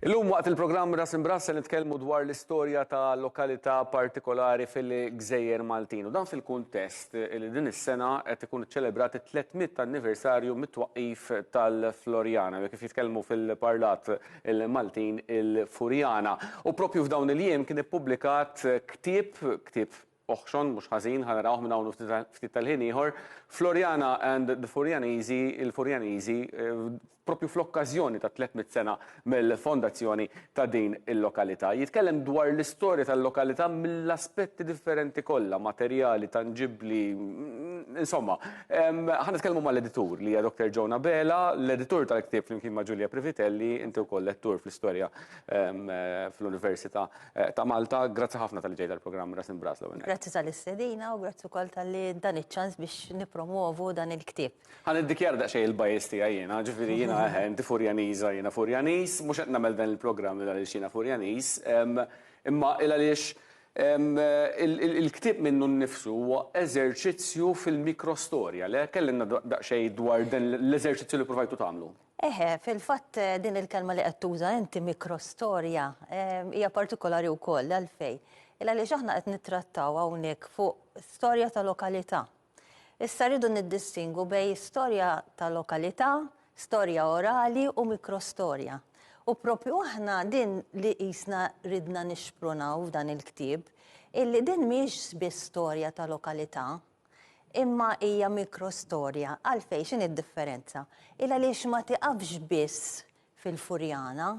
Illum waqt il-programm Ras Imbras se nitkellmu dwar l-istorja ta' lokalità partikolari fil-Gżejjer Maltin u dan fil-kuntest li din is-sena qed ikun iċċelebrat it-300 anniversarju mit-twaqqif tal-Floriana, jew kif jitkellmu fil-parlat il-Maltin il-Furjana. U propju f'dawn il-jiem kien ippubblikat ktieb, ktieb oħxon mhux ħażin, ħa narawh minn hawn u ftit tal-ħin ieħor, Floriana and the Furjanizi, il-Furjaniżi, propju fl-okkażjoni tat-300 sena mill-fondazzjoni ta' din il-lokalità. Jitkellem dwar l-istorja tal-lokalità mill-aspetti differenti kollha, materjali, tanġibbli, insomma. Ħa nitkellmu mal-editur li hija Dr. Joan Abela, l-editur tal-ktieb flimkien ma' Giulia Privitelli, inti wkoll lettur fl-istorja fl-Università ta' Malta. Grazzi ħafna talli ġejt għall-programm Ras Imbras l-ewwel nett. Grazzi tal-istedina u grazzi wkoll talli dan iċ-ċans biex nippromovu dan il-ktieb. Ħa niddikjara daqsxejn il-bias tiegħi jiena, ġifieri jiena eħe inti Furjaniża jiena Furjaniż, mhux qed nagħmel dan il-programm il għaliex jiena Furjaniż, imma il għaliex il-ktieb minnu nnifsu huwa eżerċizzju fil-mikrostorja, le? Kellimna daqsxejn dwar dan l-eżerċizzju li ppruvajtu tagħmlu. Eħe, fil-fatt din il-kelma li qed tuża inti mikrostorja hija partikolari wkoll għalfejn. Il għaliex aħna qed nittrattaw hawnhekk fuq storja ta' lokalità. Issa rridu niddistingwu bejn storja ta' lokalità, storja orali u mikrostorja. U propju aħna din li qisna ridna nixprunaw f'dan il-ktieb, illi din mhijiex biss storja ta' lokalità, Imma hija mikrostorja. Għalfejn? X'inhi d-differenza? Il għaliex ma tiqafx biss fil-Furjana,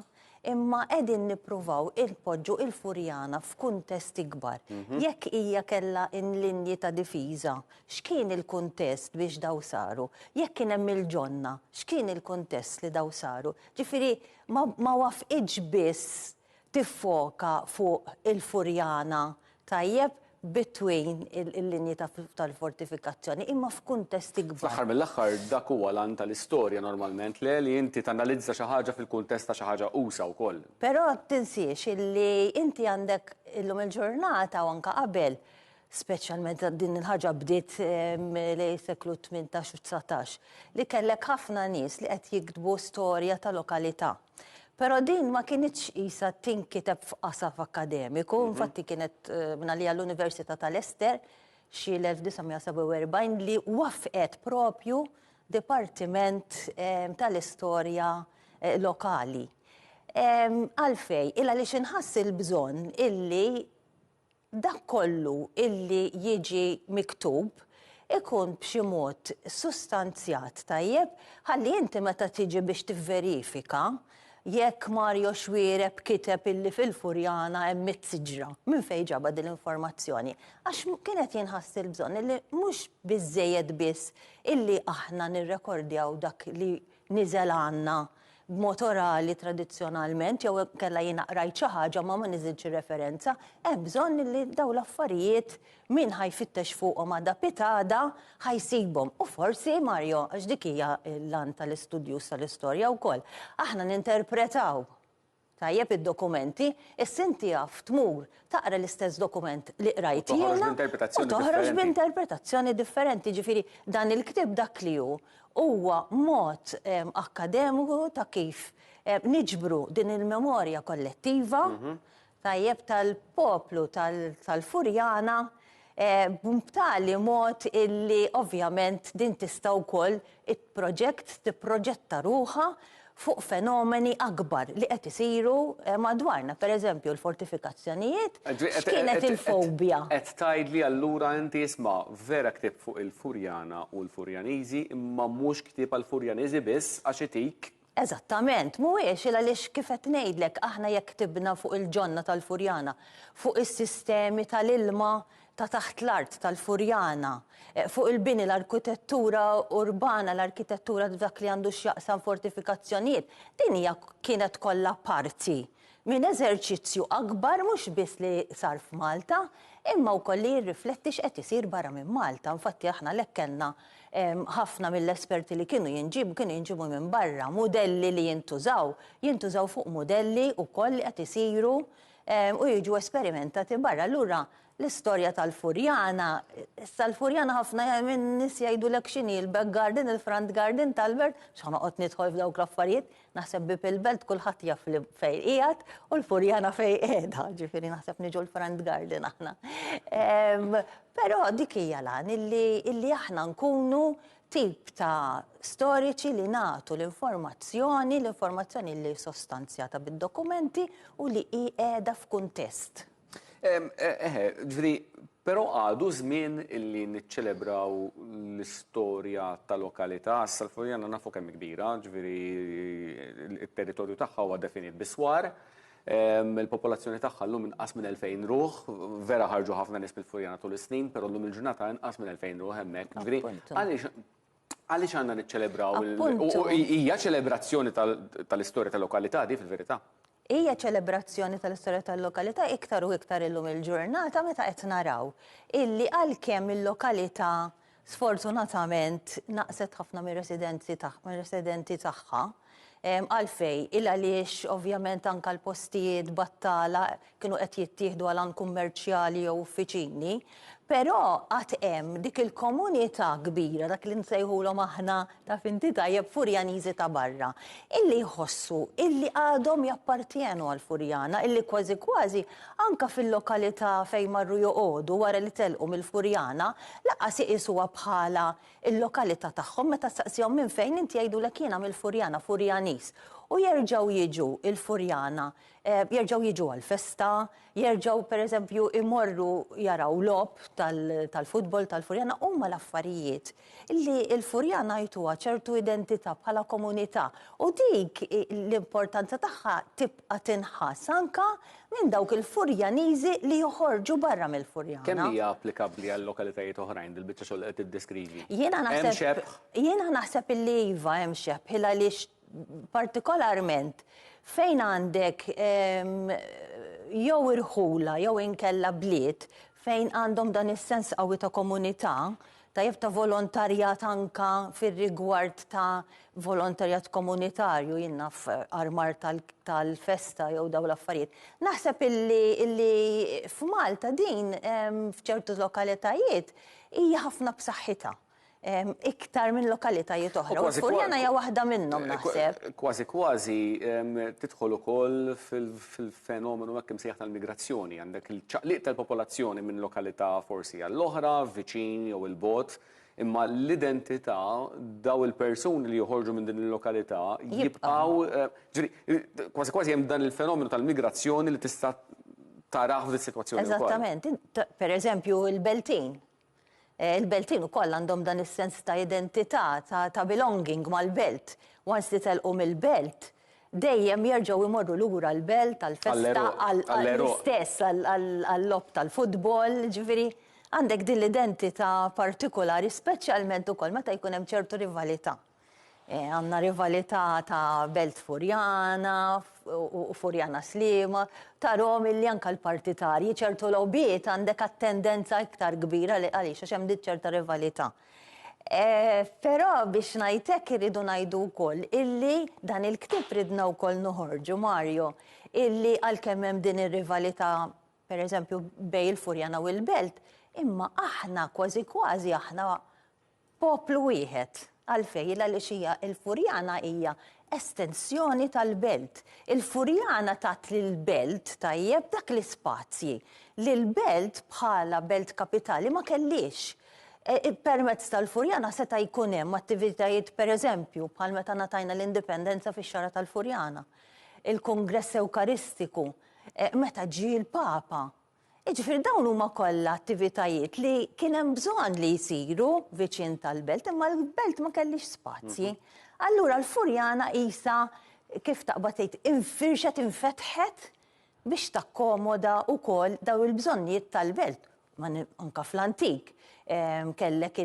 imma qegħdin nippruvaw inpoġġu il-Furjana f'kuntest ikbar. Jekk hija kellha l-linji ta' difiża, x'kien il-kuntest biex daw saru? Jekk kien hemm il-ġonna, x'kien il-kuntest li daw saru? Ġifieri ma wafqitx biss tiffoka fuq il-Furjana tajjeb between il-linji tal-fortifikazzjoni imma f'kuntest ikbar. Fl-aħħar mill-aħħar dak huwa l-għan tal-istorja normalment, le? Li inti tanalizza xi ħaġa fil-kuntest ta' xi ħaġa usa' wkoll. Però tinsiex illi inti għandek illum il-ġurnata u anke qabel, speċjalment din il-ħaġa bdiet lejn seklu 18 u 19, li kellek ħafna nies li qed jiktbu storja ta' lokalità. Però din ma kinitx qisha tinkiteb f'qasaf akkademiku, infatti kienet mingħalija l-Università ta' Leicester xi l-1947 li waffqet propju dipartiment tal-istorja lokali. Għalfejn? Il għaliex inħass il-bżonn illi Dak kollu illi jiġi miktub ikun b'xi mod sustanzjat tajjeb ħalli inti meta tiġi biex tivverifika jekk Mario Xuereb kiteb illi fil-Furjana hemm mitt siġra, minn fejn ġabha din l-informazzjoni? Għax kien qed jinħass il-bżonn illi mhux biżżejjed biss illi aħna nirrekordjaw dak li niżel għandna b'mod orali tradizzjonalment jew inkella jiena qrajt xi ħaġa ma ma niżiltx ir-referenza, hemm bżonn li dawn l-affarijiet min ħa jfittex fuqhom għada pitgħada ħa jsibhom. U forsi, Mario, għax dik hija l-għan tal-istudjuż tal-istorja wkoll, aħna ninterpretaw Tajjeb id-dokumenti, issa inti jaf tmur taqra l-istess dokument li qrajt jiena u toħroġ b'interpretazzjoni differenti. Ġifieri dan il-ktieb dak li hu huwa mod akkademiku ta' kif niġbru din il-memorja kollettiva tajjeb tal-poplu tal-Furjana b'tali mod illi ovvjament din tista' wkoll it-project tipproġetta ruħha fuq fenomeni akbar li qed isiru madwarna, per eżempju l-fortifikazzjonijiet, x'kienet il-fobja? Qed tgħidli allura inti isma' vera ktieb fuq il-Furjana u l-Furjaniżi imma mhux ktieb għall-Furjaniżi biss għax itik Eżattament, mhuwiex il għaliex kif qed ngħidlek aħna jekk ktibna fuq il-ġonna tal-Furjana, fuq is-sistemi tal-ilma ta' taħt l-art tal-Furjana, fuq il-bini, l-arkitettura urbana, l-arkitettura f'dak li għandu x'jaqsam fortifikazzjonijiet, din hija kienet kollha parti minn eżerċizzju akbar mhux biss li sar f'Malta, imma wkoll li jirrifletti x'qed isir barra minn Malta. Infatti aħna għalhekk kellna ħafna mill-esperti li kienu jinġiebu kienu jinġiebu minn barra, mudelli li jintużaw, jintużaw fuq mudelli wkoll li qed isiru u jiġu esperimentati barra. Allura. L-istorja tal-Furjana, issa l-Furjana ħafna minn nies jgħidulek x'inhi l-back garden, il-front garden tal-belt, x'ħa noqgħod nidħol f'dawk l-affarijiet, naħseb bieb il-belt kulħadd jaf li fejn qiegħed u l-Furjana fejn qiegħda, ġifieri naħseb niġu l-front garden aħna. Però dik hija l-għan illi aħna nkunu tip ta' storiċi li nagħtu l-informazzjoni, l-informazzjoni li sostanzjata bid-dokumenti u li hi qiegħda f'kuntest. Eħe, ġifieri, però għadu żmien illi niċċelebraw l-istorja ta' lokalità. Issa l-Furjana nafu kemm kbira, ġifieri il-territorju tagħha huwa definit biswar. Il-popolazzjoni tagħha llum inqas minn 2000 ruħ, vera ħarġu ħafna nies mill-Furjana tul is-snin, però llum il-ġurnata inqas minn 2000 ruħ hemmhekk. Ġifieri, għaliex għandna niċċelebraw? Hija ċelebrazzjoni tal-istorja tal-lokalità di fil-verità? Hija ċelebrazzjoni tal-istorja tal-lokalità iktar u iktar illum il-ġurnata meta qed naraw illi għalkemm il-lokalità sfortunatament naqset ħafna mir-residenzi mir-residenti tagħha, għalfejn? Il għaliex ovvjament anke l-postijiet battala kienu qed jittieħdu għal għan kummerċjali jew uffiċini, però għad hemm dik il-komunità kbira, dak li nsejħulhom aħna taf inti tajjeb Furjaniżi ta' barra, illi jħossu illi għadhom jappartjenu għall-Furjana, illi kważi kważi anke fil-lokalità fejn marru joqogħdu wara li telqu mill-Furjana, lanqas iqisuha bħala l-lokalità tagħhom, meta ssaqsihom minn fejn inti jgħidulek jiena mill-Furjana, Furjaniż. U jerġgħu jiġu l-Furjana jerġgħu jiġu għall-festa, jerġgħu pereżempju imorru jaraw logħob tal-futbol tal-Furjana, huma l-affarijiet li l-Furjana jtuha ċertu identità bħala komunità u dik l-importanza tagħha tibqa' tinħass anke minn dawk il-Furjaniżi li joħorġu barra mill-Furjana. Kemm hija applikabbli għal lokalitajiet oħrajn dil-biċċa xogħol li qed tiddeskrivi? Jiena naħseb Jiena naħseb illi iva hemm xebh il għaliex partikolarment fejn għandek jew irħula jew inkella bliet fejn għandhom dan is-sens qawwi ta' komunità, tajjeb ta' volontarjat anka fir-rigward ta' volontarjat komunitarju, jien naf armar tal-festa jew dawn l-affarijiet. Naħseb illi, illi f'Malta din f'ċertu lokalitajiet hija ħafna b'saħħitha. Iktar minn lokalitajiet oħra. U Furjana hija waħda minnhom naħseb. Kważi kważi tidħol ukoll fil-fenomenu hekk imsejjaħ tal-migrazzjoni. Għandek il-ċaqliq tal-popolazzjoni minn lokalità forsi għall-oħra, viċin jew 'il bogħod, imma l-identità daw il-persuni li joħorġu minn din il-lokalità jibqgħu. Ġifieri, kważi kważi hemm dan il-fenomenu tal-migrazzjoni li tista' tarah f'din is-sitwazzjoni wkoll. Eżattament. Per eżempju, il-Beltin. Il-Beltin ukoll għandhom dan is-sens ta' identità, ta' belonging mal-belt. Once li telqu mill-belt, dejjem jerġgħu jmorru lura l-belt għall-festa, għall-istess, għal-logħob tal-futbol, ġifieri għandek din l-identità partikolari, speċjalment ukoll meta jkun hemm ċertu rivalità. Għandna rivalità ta' Belt Furjana u Furjana Sliema, tarahom illi anke l-partitarji ċertu logħbiet għandek attendenza iktar kbira għaliex għax hemm dik ċerta rivalità. Però biex ngħid hekk irridu ngħidu wkoll illi dan il-ktieb ridna wkoll noħorġu, Mario, illi għalkemm hemm din ir-rivalità pereżempju bejn il-Furjana u l-Belt, imma aħna kważi kważi aħna Poplu wieħed. Għalfejn? Il għaliex hija il-Furjana hija estensjoni tal-belt. Il-Furjana tat lill-belt, tajjeb, dak l-ispazji li l-belt bħala belt kapitali ma kellhiex. Permezz tal-Furjana seta' jkun hemm attivitajiet pereżempju bħal meta ngħatajna l-Indipendenza fix-Xagħra tal-Furjana, il-Kungress Ewkaristiku, meta ġie l-Papa. Jiġifieri dawn huma kollha attivitajiet li kien hemm bżonn li jsiru viċin tal-belt, imma l-belt ma kellhiex spazji. Allura l-Furjana qisha kif taqbad tgħid infirxet, infetħet biex takkomoda wkoll dawn il-bżonnijiet tal-belt. Anke fl-antik kellek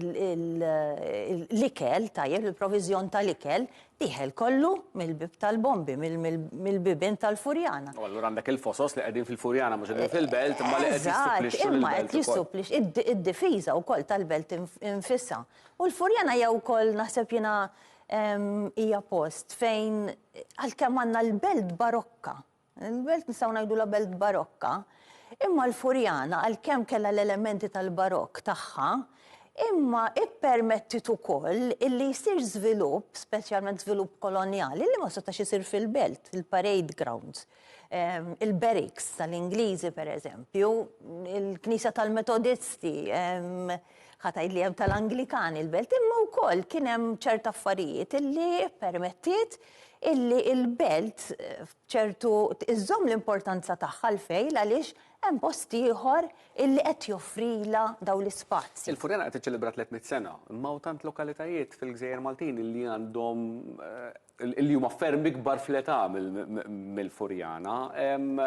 l-ikel, tajjeb, il-proviżjon tal-ikel, dieħel kollu mill-bieb tal-bombi, mill-bibien tal-Furjana. U allura għandek il-fosos li qegħdin fil-Furjana mhux qegħdin fil-belt, imma li qed jissupplixxu lill-belt. Imma qed jissupplixxu id-difiża wkoll tal-belt infisha. U l-Furjana hija wkoll naħseb jiena hija post fejn għalkemm għandna l-belt barokka, Il-belt nistgħu ngħidulha belt barokka, Imma l-Furjana għalkemm kellha l-elementi tal-Barokk tagħha, imma ippermettiet ukoll illi jsir żvilupp, speċjalment żvilupp kolonjali, li ma setax isir fil-belt, il-parade grounds, il-barracks tal-Ingliżi pereżempju, il-knisja tal-Metodisti, ħa tgħid li hemm tal-Anglikani l-belt, imma wkoll kien hemm ċerta affarijiet illi ppermettiet illi l-belt ċertu iżżomm l-importanza tagħha għalfejn għaliex hemm post ieħor illi qed joffrilha dawn l-ispazji. Il-Furjana qed tiċċelebra 300 sena, imma hawn tant lokalitajiet fil-gżejjer Maltin illi għandhom illi huma ferm ikbar fl-età mill-Furjana.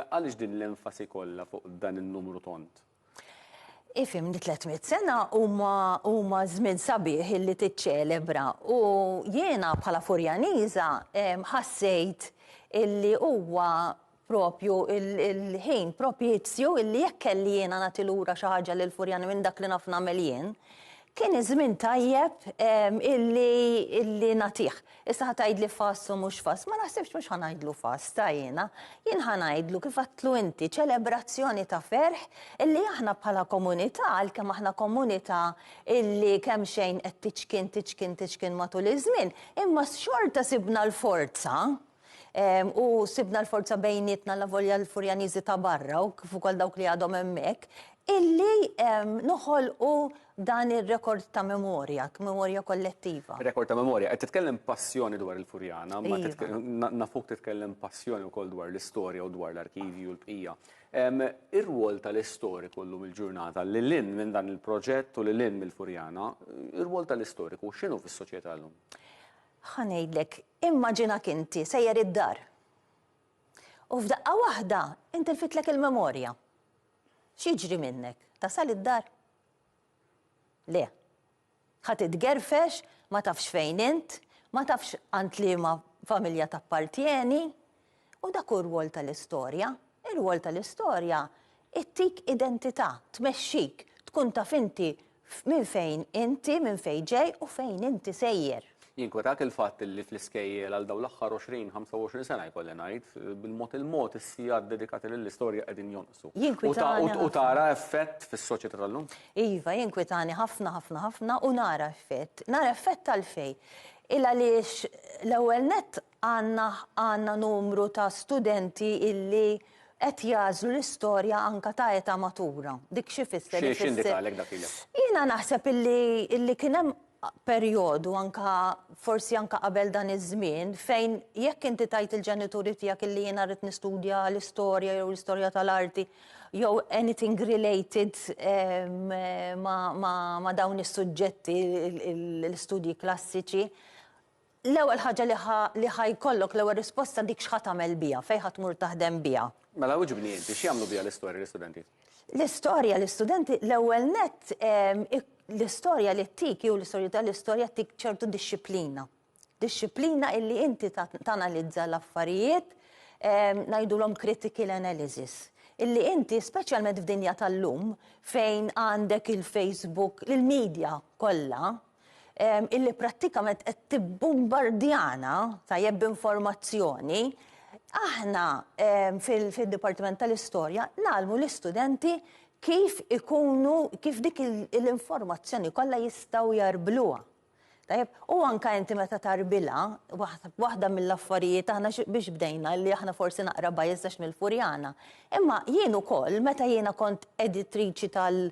Għaliex din l-enfasi kollha fuq dan in-numru tond? Ifhimni 300 sena huma huma żmien sabiħ illi tiċċelebra u jiena bħala Furjaniża ħassejt illi huwa propju il-ħin propizju illi jekk kelli jiena nagħti lura xi ħaġa lill-Furjani minn dak li naf nagħmel jien, kien iż-żmien tajjeb illi illi nagħtih. Issa ħa tgħidli fass u mhux fass, ma naħsibx mhux ħa ngħidlu fass ta' jiena. Jien ħa ngħidlu kif għadtlu inti, ċelebrazzjoni ta' ferħ illi aħna bħala komunità, għalkemm aħna komunità illi kemxejn qed tiċkien, tiċkien, tiċkien matul iż-żmien, imma xorta sibna l-forza u sibna l-forza bejnietna allavolja l-Furjaniżi ta' barra u kif ukoll dawk li għadhom hemmhekk, illi noħolqu dan ir-rekord ta' memorja, memorja kollettiva. Rekord ta' memorja. Qed titkellem b'passjoni dwar il-Furjana, ma nafuk titkellem b'passjoni wkoll dwar l-istorja u dwar l-arkivji u l-bqija. Ir-rwol tal-istoriku llum il-ġurnata, lil hinn minn dan il-proġett u lil hinn mill-Furjana, ir-rwol tal-istoriku x'inhu fis-soċjetà llum? Ħa ngħidlek, immaġinak inti sejjer id-dar. U f'daqqa waħda intilfitlek il-memorja. X'jiġri minnek? Tasal id-dar? Le. Ħa titgerfex, ma tafx fejn int, ma tafx għand liema familja tappartjeni. U dak hu r-rwol tal-istorja. Ir-rwol tal-istorja ittik identità, tmexxik, tkun taf inti minn fejn inti, minn fejn ġej u fejn inti sejjer. Jinkwetak il-fatt li fl-iskejjel għal dawn l-aħħar 20, 25 sena jkolli ngħid, bil-mod il-mod is-sigħat dedikati lill-istorja qegħdin jonqsu. Jinkwitani ħafna. U tara effett fis-soċjetà tal-lum? Iva, jinkwitani ħafna, ħafna, ħafna u nara effett. Nara effett għalfejn? Il għaliex l-ewwel nett għandna għandna numru ta' studenti illi qed jagħżlu l-istorja anka ta' età matura. Dik x'ifisser? X'indikalek dak ilek? Jiena naħseb illi illi kien hemm perjodu anka forsi anka qabel dan iż-żmien fejn jekk inti tgħid il-ġenituri tiegħek illi jiena rrid nistudja l-istorja jew l-istorja tal-arti jew anything related ma', ma, ma dawn is-suġġetti l-istudji klassiċi, L-ewwel ħaġa li ħa li ħa jkollok l-ewwel risposta dik x'ħa tagħmel biha, fejn ħa tmur taħdem biha. Mela wiġibni inti, x'jagħmlu biha l-istorja l-istudenti? L-istorja l-istudenti l-ewwel nett l-istorja li ttik jew l-istorja tal-istorja ttik ċertu dixxiplina. Dixxiplina illi inti tanalizza l-affarijiet, ngħidulhom critical analysis. Illi inti, speċjalment f'dinja tal-lum, fejn għandek il-Facebook, il-media kollha, illi prattikament qed tibbumbardjana tajjeb b'informazzjoni, aħna fil-Dipartiment tal-Istorja ngħallmu l-istudenti kif ikunu, kif dik l-informazzjoni kollha jistgħu jarbluha. Tajjeb, u anka inti meta tarbilha, waħda mill-affarijiet aħna biex bdejna li aħna forsi naqra biased għax mill-Furjana. Imma jien ukoll meta jiena kont editriċi tal-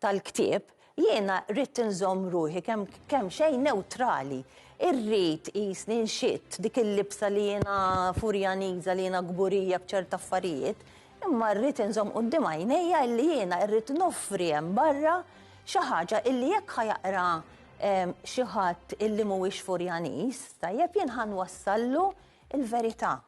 tal-ktieb, jiena ridt inżomm ruħi kemm kemm xejn newtrali. Irrid qisni nxitt dik il-libsa li jiena Furjaniża, li jiena kburija b'ċerta affarijiet, imma rrid inżomm quddiem għajnejja illi jiena rrid noffri hemm barra xi ħaġa illi jekk ħa jaqra xi ħadd illi mhuwiex Furjaniż, tajjeb jien ħa nwassallu l-verità.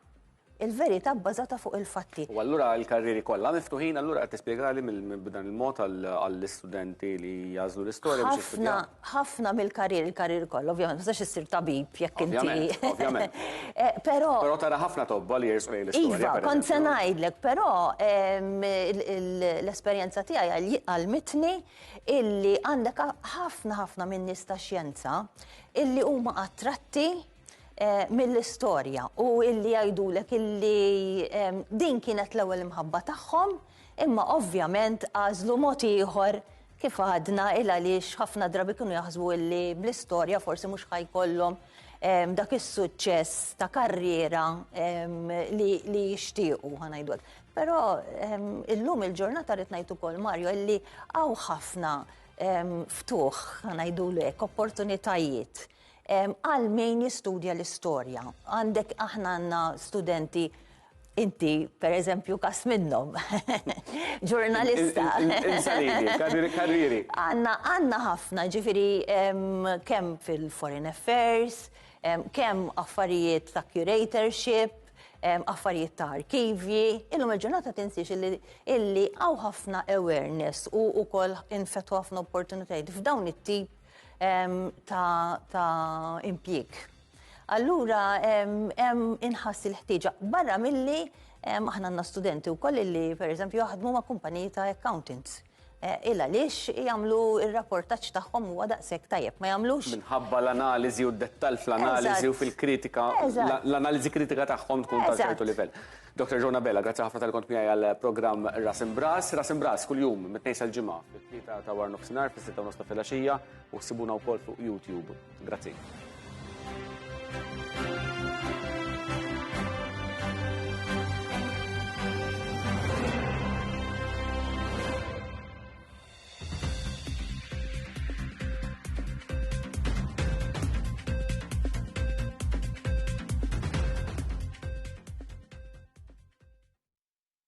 Il-verità bbażata fuq il-fatti. U allura l-karrieri kollha miftuħin allura qed tispjegali b'dan il-mod għall-istudenti li jagħżlu l-istorja biex jistudjaw? Ħafna, ħafna mill-karrieri, il-karrieri kollha, ovvjament, ma tistax issir tabib jekk inti. Ovvjament, ovvjament. Però. Però tara ħafna tobba li jersqu lejn l-istorja. Iva, kont se ngħidlek, però l-esperjenza tiegħi għallmitni illi għandek ħafna ħafna min-nies tax-xjenza illi huma attratti mill-istorja u illi jgħidulek illi din kienet l-ewwel imħabba tagħhom, Imma ovvjament għażlu mod ieħor kif għadna il għaliex ħafna drabi kienu jaħsbu illi bl-istorja forsi mhux ħa jkollhom dak is-suċċess ta' karriera li jixtiequ ħa ngħidu hekk. Però illum il-ġurnata rrid ngħid ukoll Mario illi hawn ħafna ftuħ ħa ngħidulu hekk, opportunitajiet għal min jistudja l-istorja. Għandek aħna għandna studenti Inti, per eżempju, kas minnhom. Ġurnalista. Insalini, karrieri. Għanna, għanna ħafna, ġifiri, kemm fil-foreign affairs, kemm affarijiet ta' curatorship, affarijiet ta' arkivji. Illum il-ġurnata tinsiex illi hawn ħafna awareness u wkoll infetħu ħafna opportunitajiet f'dawn it-tip ta' impjieg. Allura hemm inħass il-ħtieġa barra milli aħna għandna studenti wkoll li pereżempju jaħdmu ma' kumpaniji ta' accountants. Eh, il għaliex jagħmlu ir-rapportaġġ tagħhom huwa daqshekk tajjeb, ma jagħmlux. Minħabba l-analiżi u d-dettall fl-analiżi u fil-kritika, l-analiżi kritika tagħhom tkun ta' ċertu livell. Dr. Jona Bella, grazzi ħafna tal-kont miegħi għal programm Ras Imbras. Ras Imbras kuljum mit-tnejn sal-ġimgħa fit-tlieta ta' war nofsinhar fis-sitta u nofs ta' filgħaxija u ssibuna wkoll fuq YouTube. Grazzi.